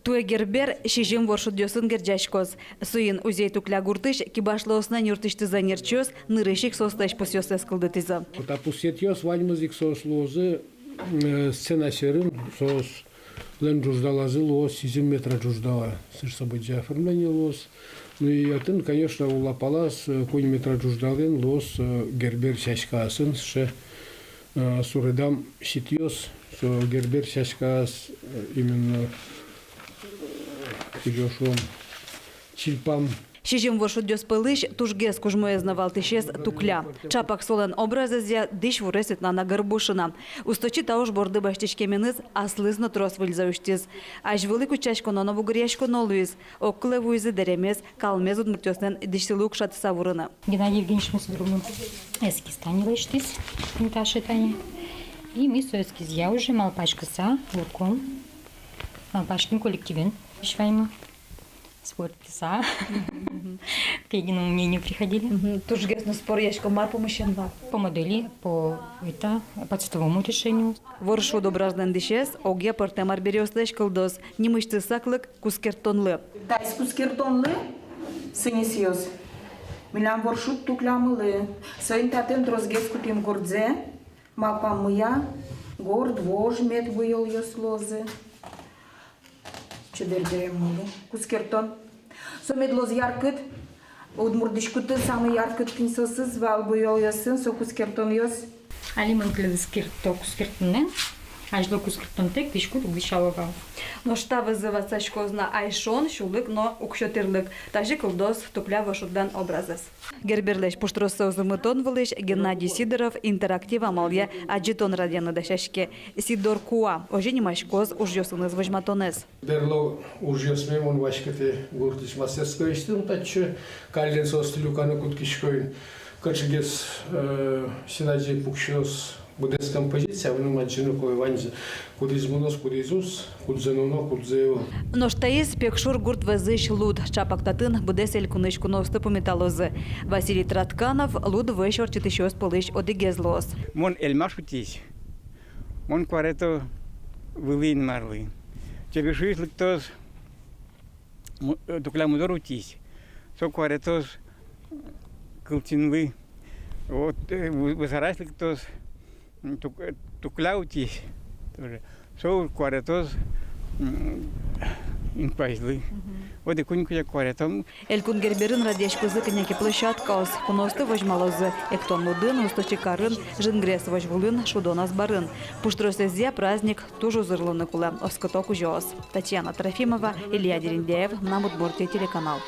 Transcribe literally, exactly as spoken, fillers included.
Туэ Гербер сизьым воршудъёсын герӟаськоз. Соин Узей-Тукля гуртысь кибашлыослэн юртысьтыз ӧнерчиос нырысь ик соослэсь пусъёссэс кылдытӥзы. Та пусъетъёс ваньмыз ик соос луозы, э, сцена сьӧрын, соослэн ӝуждалазы луоз сизьым метра ӝуждала. Сыӵе событие, оформление луоз. Ну и отын, конечно, уллапалаз, э, куинь метра ӝуждалаен луоз, э, Гербер сяськаосын сыӵе, э, суредам ситъёс, со Гербер сяськаос, э, именно, э, кызьы шуом, чильпам. Сизьым воршудъёс пӧлысь тужгес кужмоез но валтӥсез — Тукля. Чапак солэн образэзъя дӥсь вуре Светлана Горбушина. Усточи та уж борды басьтӥськеменыз аслыз но трос выльзэ усьтӥз. Азьвыл ик утчаськоно но бугыръяськоно луиз. Огкылэ вуизы дэремез, калмез удмуртъёслэн дӥсьсылы укшатыса вурыны. Геннадий Евгеньевич Мусудровлэн эскиз тани лэсьтӥз, Наташа тани. И ми со эскизъя уже малпаськыса вурком, малпаськем коллективен визьваймы. Спорт писа. К единому мнению приходили. Мгм. Тужгес но споръясько, мар пумысен вал? По модели, по, это, по цветовому решению. Воршуд образлэн дӥсез огъя пӧртэм арбериослэсь кылдоз. Нимысьтыз саклык кускертонлы. Таиз кускертонлы сӥньысъёс милям воршуд Туклямылы. Соин татын тросгес кутӥм гордзэ, малпаммыя, горд, вож мед буёлъёс луозы. Чебер дэремлы кускертон. Со мед луоз яркыт. Удмурт дӥськутын самой яркыт кинь соосыз вал буёлъёсын, со кускертонъёс. Али мон кылиз кирто кускертонэн, азьло кускертонтэк дӥськут уг дӥсяло вал. Нош та вӧзы ватсаськоз на айшон, сюлык но уксё тӥрлык. Тазьы кылдоз Тукля воршудлэн образэз. Герберлэсь пуштроссэ узырмытон вылысь Геннадий Сидоров интерактив амалъя адӟытон радъяны дасяське. «Сидор куа» — озьы нимаськоз ужъёсыныз возьматонэз. Берло ужъёсме мон васькытӥ гуртысь мастерскойысьтым, татчы каллен соосты люканы кутскисько ини. Кыӵегес, э, син азьын пуксёз быдэс композиция, мыным адӟыны кулэ ваньзэ: кудӥз мыноз, кудӥз уз, кудзэ нуоно, кудзэ ӧвӧл. Нош таиз Пекшур гурт вӧзысь луд. Чапак татын быдэс элькунысь куноосты пумиталозы. Василий Тротканов луд вӧсь ортчытӥсьёс пӧлысь одӥгез луоз. Мон Эльмаш утись. Мон куарето Вылӥ Инмарлы. Чебишуись лыктоз, му-, э, Тукля Мудор утись. Со куаретоз Кылчинлы. Вот, э, Вы-, Высарась лыктоз, м, Тук-, э, Тукля утись тоже. Со куаретоз, м, Инкуазьлы. Мгм. Вот и куинь кузя куаретом. Элькун Герберын радъяськозы кӧня ке площадкаос. Куноосты возьмалозы эктон лудын, усточи карын, жингрес возьвылын, шудон азбарын. Пуштросэзъя праздник туж узырлыны кулэ, оскыто кузёос. Татьяна Трофимова, Илья Дерендяев, «Мынам Удмуртие» телеканал.